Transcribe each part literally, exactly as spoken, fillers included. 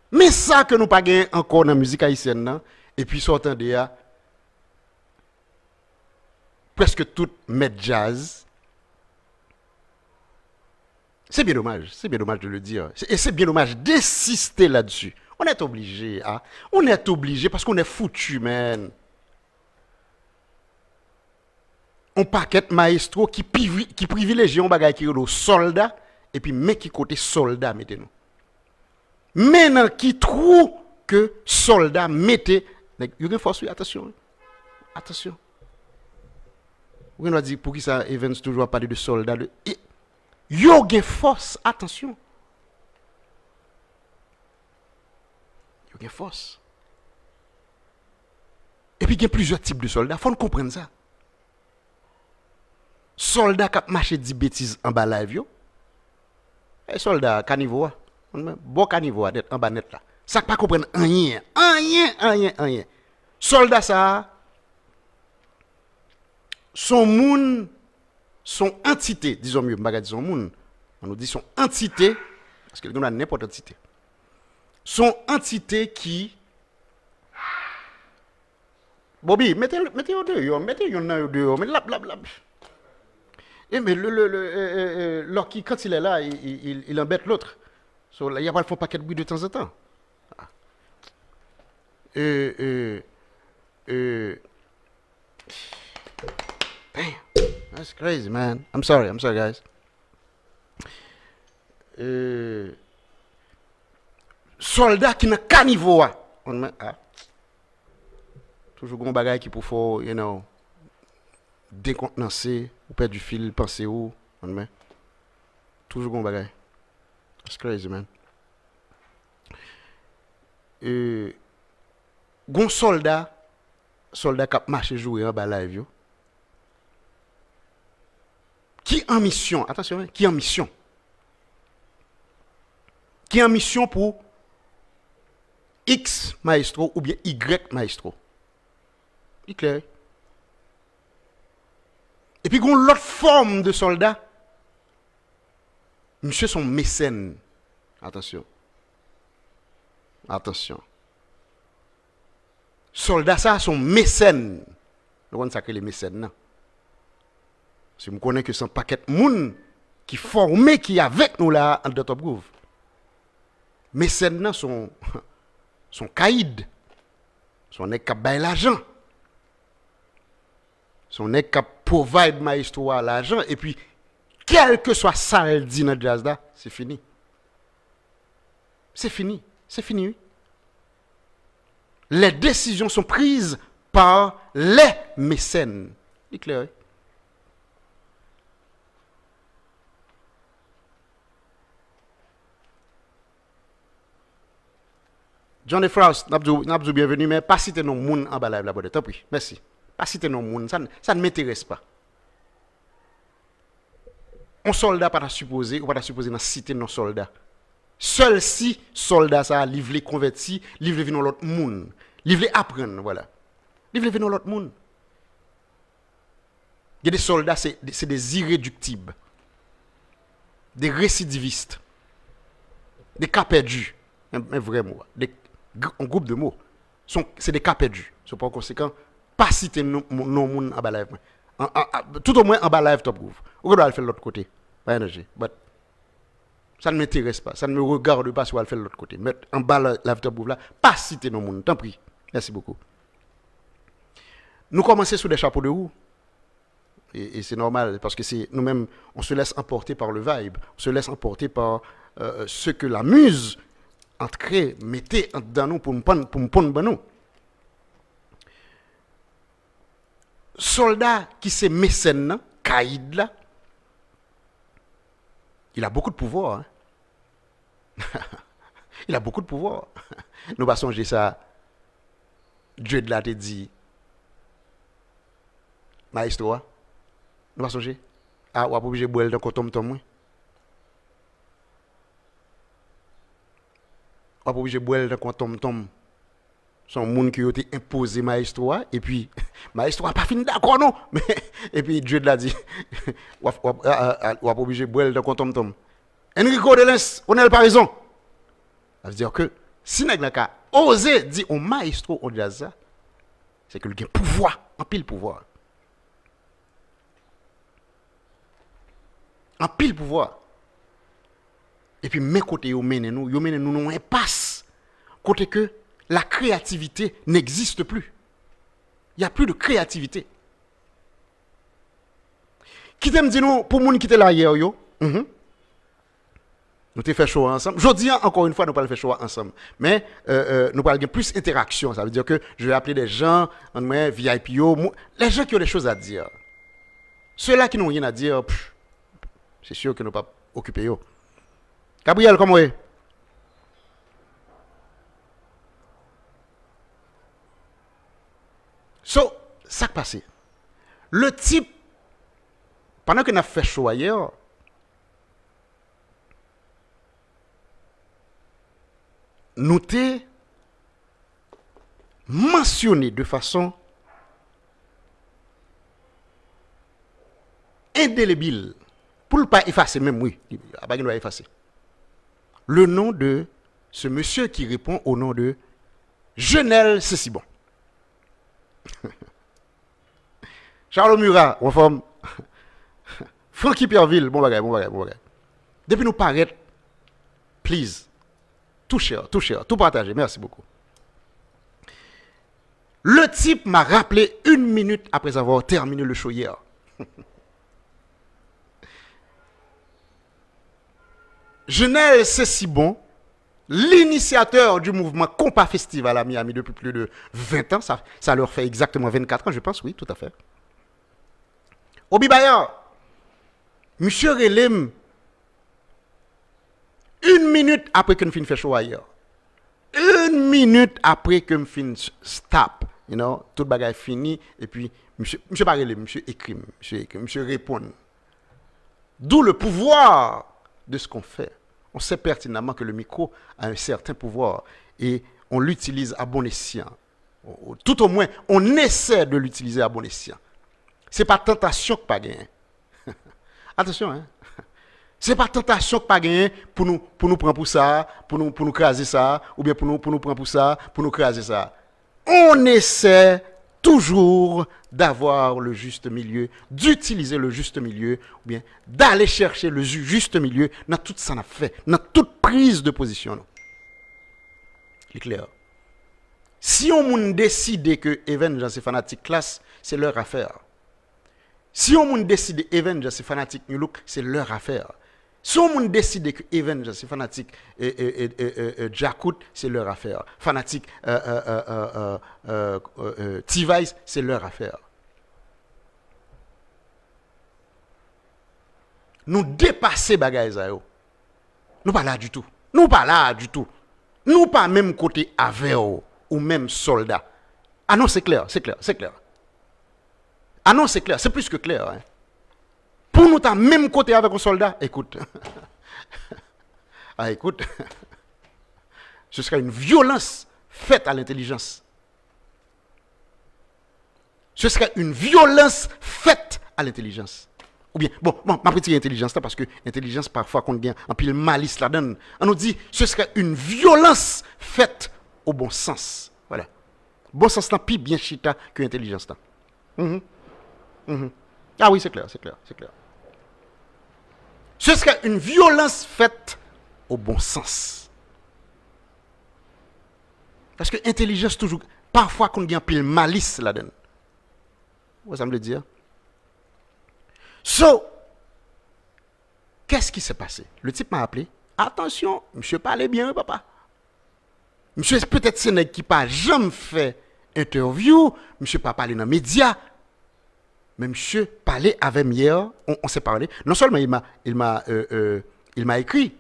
Men sa ke nou pa genyen ankò nan mizik ayisyèn nan, epi sa w tande a, prèske tout mèt djaz, c'est bien dommage, c'est bien dommage de le dire, et c'est bien dommage d'insister là-dessus. On est obligé, hein, on est obligé parce qu'on est foutu, man. On pakèt mayestwo ki, ki privilejye yon bagay ki rele w sòlda, epi men ki kote sòlda mete nou. Men nan ki twou ke sòlda mete nèg yo. Gen fòs, wi, atansyon, wi. Atansyon. Ou gen dwa di, poukisa Evens toujou ap pale de sòlda, de, e, yo gen fòs, atansyon. Yo gen fòs. Epi gen plizyè tip de sòlda, fò n konprann sa. Sòlda k ap mache di betiz anba live yo. E sòlda kanivo a. Bò kanivo a nèt, anba nèt la. Sa k pa konprann anyen. Anyen, anyen, anyen. Sòlda sa a, s on moun, s on antite, dizon mye, m pa ka di s on moun. Ann nou di s on antite, paske l gen dwa nenpòt antite. S on antite ki Bobby, mete, mete yo deyò, mete yonn nan yo deyò, men lap, lap, lap. E men le, le, le, e, e, e, Lucky, quand il est là, il, il, il, il embête l'autre. So, la, y a pas font paquet de bruit de temps en temps. Ah. E, e, e, damn, that's crazy, man. I'm sorry, I'm sorry, guys. E, sòlda ki nan kanivo a. Konn men, ah. Toujou gon bagay ki pou fè w, you know, dekontnanse, ou pèdi fil panse w, konn men. Toujou gon bagay. That's crazy, man. E, gon sòlda, sòlda k ap mache joure anba live yo. Ki an misyon, atansyon, wi, ki an misyon. Ki an misyon pou X mayestwo oubyen Y mayestwo. Li klè, wi. Epi gon lòt fòm de sòlda. Misye s on mesèn. Atansyon. Atansyon. Sòlda sa a s on mesèn. Nou konn sa k rele mesèn nan. Paske m konnen ke s on pakèt moun ki fòme, ki avèk nou la a anndan Top Groove. Mesèn nan s on, s on kayid. S on nèg k ap bay lajan. S on nèg k ap provide mayestwo a lajan, epi kèlkeswa sa l di nan djaz la, se fini. Se fini. Se fini, wi. Les décisions sont prises par les mécènes. Li klè, wi. Johnny Frost, n ap di w, n ap di w byenveni, men pa site non moun anba live la, brother. Tanpri, mèsi. Pa site non moun, sa n, sa n m'intéresse pas. On sòlda pa ta sipoze, ou pa ta sipoze nan site non sòlda. Sèl si sòlda sa a, li vle konvèti, li vle vin yon lòt moun. Li vle aprann, vwala. Li vle vin yon lòt moun. Gen de sòlda, se, se des irréductibles. Des récidivistes. Des cas perdus. Men, men vrè mo a. De, gr-, yon gwoup de mo. Se, se des cas perdus. So, pa konsekan, pa site non, non moun anba live mwen. An, an, an, tout au moins anba live Top Groove. Ou gen dwa al fè l lòt kote. Pa gen danje. But, ça ne m'intéresse pas. Ça ne me regarde pas si w al fè l lòt kote. Mèt anba la, live Top Groove la, pa site non moun, tanpri. Merci beaucoup. Nou kòmanse sou des chapeaux de roue. E, e se nòmal, paske se nou menm, on se laisse emporter par le vibe, on se laisse emporter par, euh, ce que la muse antre, mete anndan nou pou n ponn, pou n ponn ban nou. Sòlda ki se mesèn nan, kayid la, il a beaucoup de pouvoir, hein. Il a beaucoup de pouvoir. Nou pa sonje sa Dread la te di mayestwo a? Nou pa sonje? A, w ap oblije bwè l tankou tonmtonm, wi. W ap oblije bwè l tankou tonmtonm. Se yon moun ke yo te enpoze mayestwo a, epi mayestwo a pa fin dakò non. Epi Dread la di, w ap, w ap, a, a, a, w ap oblije bwè l tankou tonmtonm. Enrico Delens, Onel Parizon. Sa vle di ke Si nèg la ka oze di on mayestwo on djaz sa, se ke l gen pouvwa, anpil pouvwa. Anpil pouvwa. Epi men kote yo mennen nou, yo mennen nou nan yon enpas kote ke la créativité n'existe plus. Il y a plus de créativité. Kite m di nou, pou moun ki te la yè yo, mhm, nou te fè show a ansanm. Jodi a, ankò yon fwa, nou pral fè show a ansanm. Men, euh, euh, nou pral gen plis entèraksyon. Sa vle di ke je vais appeler des gens, ann mwen, V I P yo, mou- les gens qui ont des choses à dire. Ceux-là qui n'ont rien à dire, pff, c'est sûr que nou p ap okipe yo. Gabriel, kòman w ye? So, sa k pase? Le tip, pandan ke n ap fè show a yè, nou te mansyone de fason endelebil, pou l pa efase menm, wi, a pa gen dwa efase, le nom de ce monsieur qui répond au nom de Jenel Sesibon. Charles Murat, ou anfòm? Francky Pierreville, bon bagay, bon bagay, bon bagay. Depi nou parèt, please, tou share, tou share, tou pataje. Merci beaucoup. Le type m'a rappelé une minute après avoir terminé le show hier. Jenel Sesibon, l'initiateur du mouvement Compas Festival à Miami depuis plus de vingt ans, ça, ça leur fait exactement vingt-quatre ans, je pense, oui, tout à fait. Obi Bayard, misye rele m une minute apre ke n fin fè show a yè. Une minute apre ke m fin s- stop, you know, tout bagay fini, epi misye, misye pa rele m, misye ekri m, misye ekri m, misye reponn. D'où le pouvoir de ce qu'on fait. On sait pertinemment que le micro a un certain pouvoir et on l'utilise à bon escient. Tout au moins, on essaie de l'utiliser à bon escient. Se pa tantasyon k pa genyen. Atansyon, hein. Se pa tantasyon k pa genyen pou nou, pou nou pran pou sa, pou nou, pou nou kraze sa, oubyen pou nou, pou nou pran pou sa, pou nou kraze sa. On essaie toujours d'avoir le juste milieu, d'utiliser le juste milieu, oubyen d'aller chercher le ju- juste milieu nan tout sa n ap fè, nan tout priz de pozisyon nou. Li klè. Si yon moun deside ke Evens Jean se fanatik Klass, se leur affaire. Si yon moun deside Evens Jean se fanatik Nu Look, se leur affaire. Si yon moun deside ke Evens Jean se fanatik e, e, e, e, e, e, Djakout, se leur affaire. Fanatik e, e, e, e, e, e, e, e, T-Vice, se leur affaire. Nou depase bagay sa yo. Nou pa la ditou. Nou pa la ditou. Nou pa menm kote avè w, ou menm sòlda. Ah non, c'est clair, c'est clair, c'est clair. Ah non, c'est clair, c'est plus que clair, hein. Pou nou ta menm kote avèk yon sòlda, écoute. Ah, écoute. Ce serait une violence faite à l'intelligence. Ce serait une violence faite à l'intelligence. Oubyen, bon, bon, m ap retire entèlijans la, paske entèlijans pafwa konn gen anpil malis ladan l. An nou di, ce serait une violence faite au bon sens. Voilà. Bon sans lan pi byen chita ke entèlijans lan. Mhm. Mhm. Ah oui, c'est clair, c'est clair, c'est clair. Ce serait une violence faite au bon sens. Paske entèlijans toujou, pafwa konn gen anpil malis ladan l. Ou wè sa m vle di a? So, qu'est-ce qui s'est passé? Le type m'a appelé. Atansyon, misye pale byen, wi, papa. Misye petèt se nèg ki pa janm fè entèvyou, misye pa pale nan medya. Men misye pale avè m yè, on, on s'est parlé. Non seulement il m'a, il m'a, euh, euh, il m'a écrit,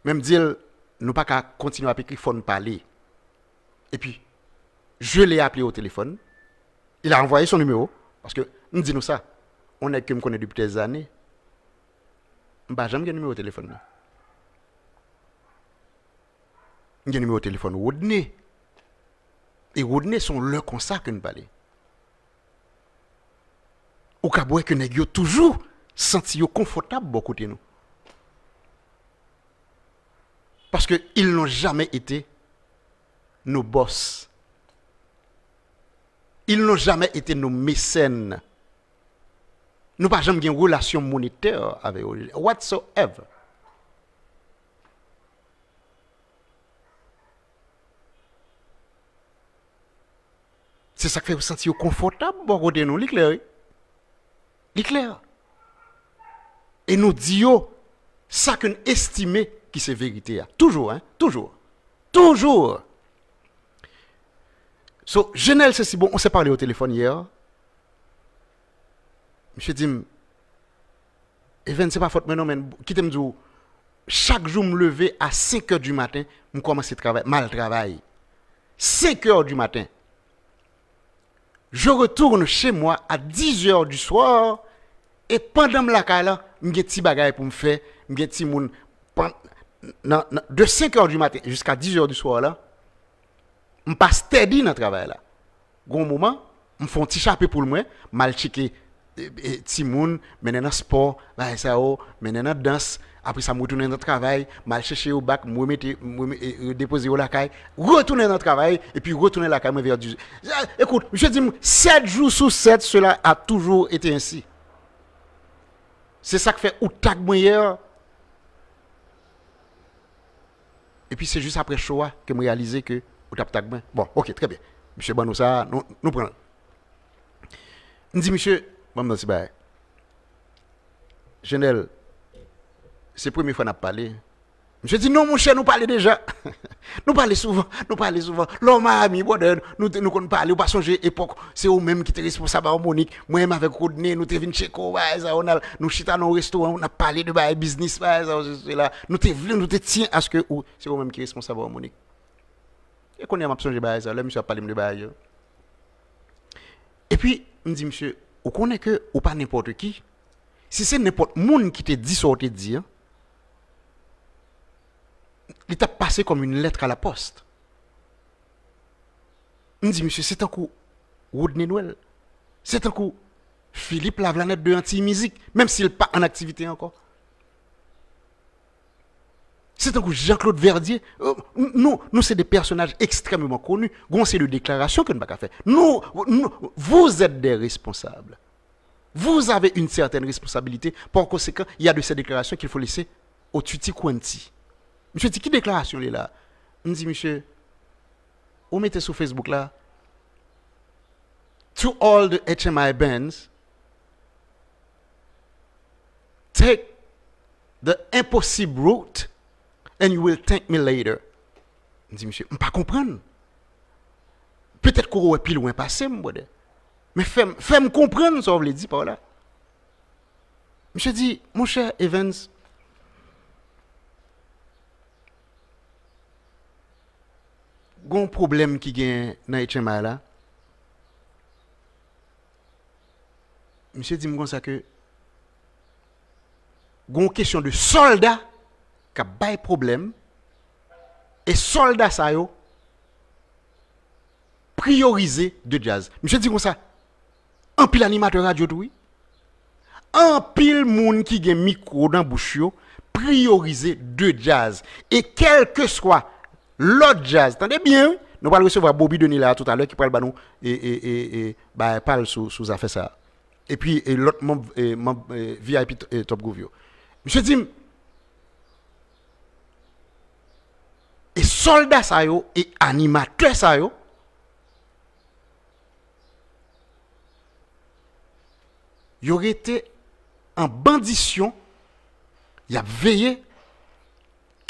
men m di l, nou pa ka kontinye ap ekri, fò n pale. Epi, je l'ai appelé au téléphone. Il a envoyé son numéro. Paske, m di nou sa, on nèg ke m konnen depi des années, m pa janm gen nimewo telefòn li. M gen nimewo telefòn Rodney. E Rodney, se yon lè konsa ke n pale. Ou kab wè ke nèg yo toujou santi yo konfòtab bò kote nou. Parce que ils n'ont jamais été nos boss. Ils n'ont jamais été nos mécènes. Nou pa janm gen relasyon monetè avè yo, whatsoever. Se sa k fè yo santi yo konfòtab bò kote nou, li klè, wi. Li klè. E nou di yo sa ke n estime ki se verite a. Toujou, hein, toujou. Toujou. So, Jenel Sesibon, on se pale o telefòn yè. Misye di m, Evens, se pa fòt mwen non, men kite m di w, chak jou m leve a senk è di maten, m kòmanse travay, m al travay. Senk è di maten. Je retourne chez moi à dix heures du soir, e pandan m lakay la, m gen ti bagay pou m fè, m gen timoun. Pan-, nan, nan, de senk è di maten jiska dix è di swa la, m pa steady nan travay la. Gon moman, m fè yon ti chape poul mwen, m al tcheke, e, e, timoun, mennen nan spò, bagay sa yo, mennen nan dans, apre sa m retounen nan travay, m al chèche yo back, m remete, m reme-, e, e, depoze yo lakay, retounen nan travay, epi retounen lakay mwen vè diz. Ekout, misye di m, sept jours sur sept, cela a toujours été ainsi. Se sa k fè ou tag mwen yè. Epi se jis apre show a ke m reyalize ke ou t ap tag mwen. Bon, ok, trè byen. Misye ban nou sa, nou, nou pran l. M di misye, ban m nan ti bagay. Jenel, se premye fwa n ap pale. Misye di, non, monchè, nou pale deja. Nou pale souvan, nou pale souvan. Lè w Miami, brother, nou, te- nou konn pale, ou pa sonje epòk, se ou menm ki te responsab Harmonik. Mwen menm avèk Rodney, nou te vin tcheke w, bagay sa yo, n al, nou chita nan yon restoran, n ap pale de bagay biznis, bagay sa yo, sesi, sela. Nou te vle, nou te tyen aske ou, se ou menm ki responsab Harmonik. E kounye a m ap sonje bagay sa yo, lè misye ap pale m de bagay yo. Epi, m di misye, ou konnen ke ou pa nenpòt ki. Si se nenpòt moun ki te di sa w te di an, li t ap pase kòm une lettre à la poste. M di, misye, se tankou Rodney Noël. Se tankou Philippe Lavlanette de Antilles Musique, menm si l pa an aktivite ankò. Se tankou Jean-Claude Verdier. Euh, nou, nou se de pèsonaj ekstrèmeman koni. Gon se de deklarasyon ke n pa ka fè. Nou, nou, vous êtes des responsables. Vous avez une certaine responsabilité. Par conséquent, il y a de ces déclarations qu'il faut laisser au tutti quanti. Misye di, ki deklarasyon li la? M di, misye, ou mete sou Facebook la, to all the H M I bands, take the impossible route and you will thank me later. M di, misye, m pa konprann. Petèt ke w wè pi lwen pase m, brother. Men fè m, fè m konprann sa w vle di pa w la. Misye di, monchè Evans, gon pwoblèm ki gen nan H M I la. Misye di m konsa ke gon kesyon de sòlda k ap bay pwoblèm, e sòlda sa yo priyorize de djaz. Misye di konsa, anpil animatè radyo tou, wi. Anpil moun ki gen mikwo nan bouch yo priyorize de djaz. E kèlkeswa lòt djaz, tande byen, wi. Nou pral resevwa Bobby Denis la toutalè ki pral ba nou, e, e, e, e, bagay pa l sou, sou zafè sa a. Epi, e, lòt manm, e, manm, e, V I P t-, e, Top Groove yo. Misye di m, e sòlda sa yo, e animatè sa yo, yo rete an bandisyon, y ap veye,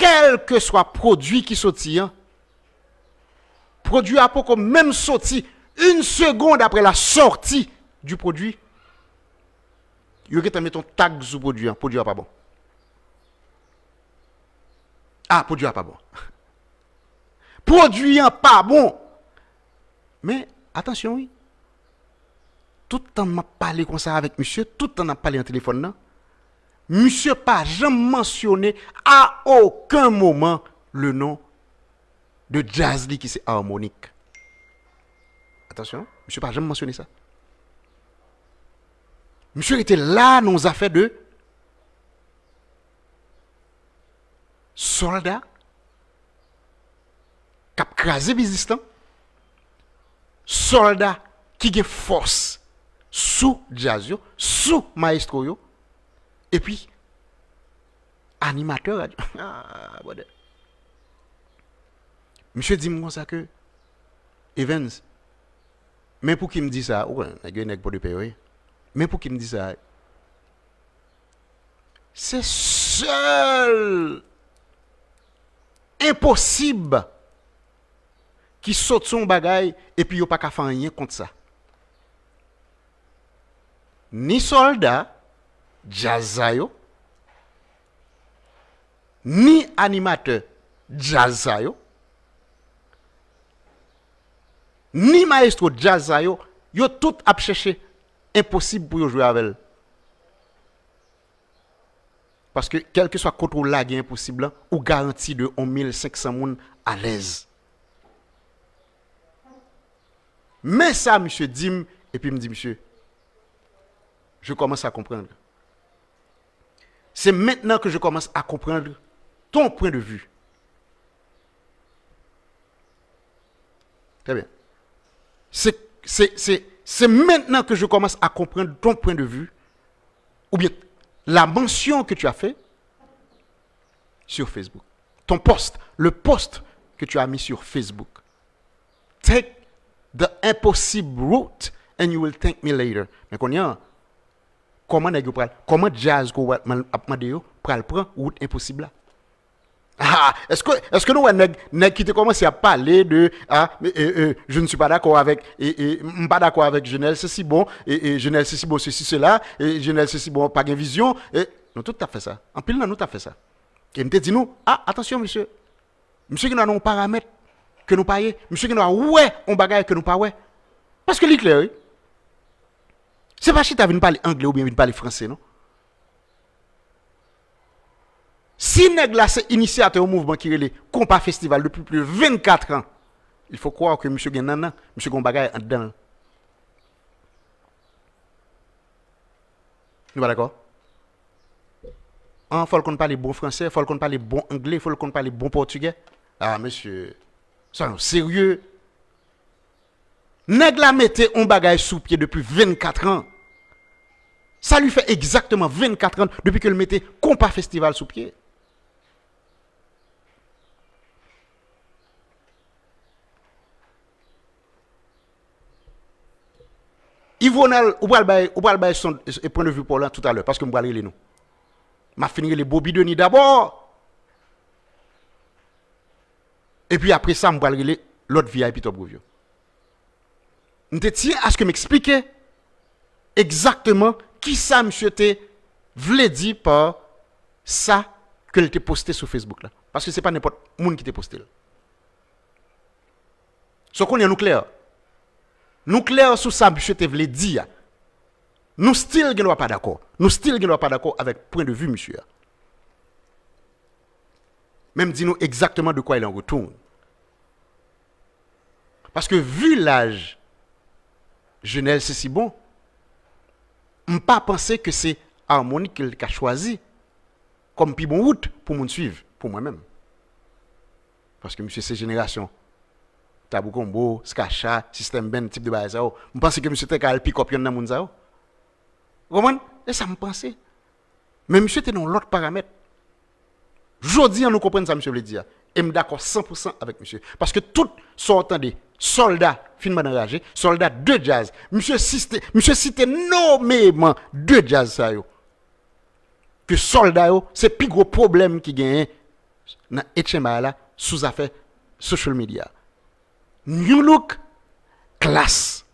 kèlkeswa pwodui ki soti an, pwodui a poko menm soti, une seconde après la sortie du produit, yo gentan met yon tag sou pwodui an, pwodui a pa bon. Ah, pwodui a pa bon. Pwodui an pa bon. Men, atansyon, wi. Tout tan m ap pale konsa avèk misye, tout tan n ap pale nan telefòn nan, misye pa janm mansyone à aucun moment le nom de djaz li ki se Harmonik. Atansyon, misye pa janm mansyone sa. Misye rete la nan zafè de sòlda, kraze biznis lan, sòlda ki gen fòs sou djaz yo, sou mayestwo yo, epi animatè radyo. Ah, brother. Misye di m konsa ke, Evans, men pou ki m di sa, ou konnen, nèg yo, nèg Pòdepè yo ye. Men pou ki m di sa, se sèl enposib ki sot sou yon bagay epi yo pa ka fè anyen kont sa. Ni sòlda djaz sa yo, ni animatè djaz sa yo, ni mayestwo djaz sa yo, yo tout ap chèche enposib pou yo jwe avè l. Paske, kèlkeswa kote w lage enposib lan, ou garanti de yon mil senk san moun alèz. Men sa misye di m, epi m di misye, je commence à comprendre. C'est maintenant que je commence à comprendre ton point de vue. Très bien. C'est, c'est, c'est, c'est maintenant que je commence à comprendre ton point de vue, ou bien la mention que tu as fait sur Facebook. Ton post, le post que tu as mis sur Facebook. Take the impossible route and you will thank me later. Men kounye a, kòman nèg yo pral, kòman djaz ke w ap man-, ap mande yo pral pran wout enposib la? Ah, èske, èske nou wè nèg, nèg ki te kòmanse ap pale de, ah, e, e, e, je ne suis pas d'accord avec, e, e, m pa dakò avèk Jenel Cesibon, e, e, Jenel Cesibon sesi sela, e, Jenel Cesibon pa gen vizyon, e, nou tout t ap fè sa. Anpil nan nou t ap fè sa. E m te di nou, ah, atansyon, mesye. Misye gen dwa nan yon paramèt ke nou pa ye. Misye gen dwa wè yon bagay ke nou pa wè. Paske li klè, wi. Se pa chita vin pale angle oubyen vin pale franse, non. Si nèg la se inisyatè yon mouvman ki rele Konpa Festival depi plis de vennkat an, il faut croire ke misye gen nannan, misye gen yon bagay anndan l. Nou pa dakò? An, fò l konn pale bon franse, fò l konn pale bon angle, fò l konn pale bon pòtigè. Ah, mesye, sa yon serye. Nèg la mete yon bagay sou pye depi vennkat an. Sa li fè egzakteman vennkat an depi ke l mete Konpa Festival sou pye. Yves Ronald, ou pral bay, ou pral bay son, e, pwen de vi pa w lan toutalè, paske m pral rele nou. M ap fin rele Bobby Denis dabò. Epi apre sa, m pral rele lòt V I P Top Groove yo. M te tyen aske m eksplike egzakteman kisa misye te vle di pa sa ke l te poste sou Facebook la. Paske se pa nenpòt moun ki te poste l. So, kounye a nou klè. Nou klè sou sa misye te vle di a. Nou still gen dwa pa dakò. Nou still gen dwa pa dakò avèk pwen de vi misye a. Men m di nou egzakteman de quoi il en retourne. Paske vi laj Jenel Cesibon, m pa panse ke se amoni ke l ka chwazi kòm pi bon wout pou moun swiv, pou mwen menm. Paske misye se jenerasyon Tabou Combo, Skacha, System Band, tip de bagay sa yo. M panse ke misye te ka al pick up yonn nan moun sa yo. Ou konprann? E sa m panse. Men misye te nan yon lòt paramèt. Jodi a, nou konprann sa misye vle di a. E m dakò san pou san avèk misye. Paske tout sa w tande, sòlda fin bann anraje, sòlda de djaz. Misye site, misye site nomeman de djaz sa yo. Ke sòlda yo, se pi gwo pwoblèm ki genyen nan H M I la sou zafè social media. New look, class.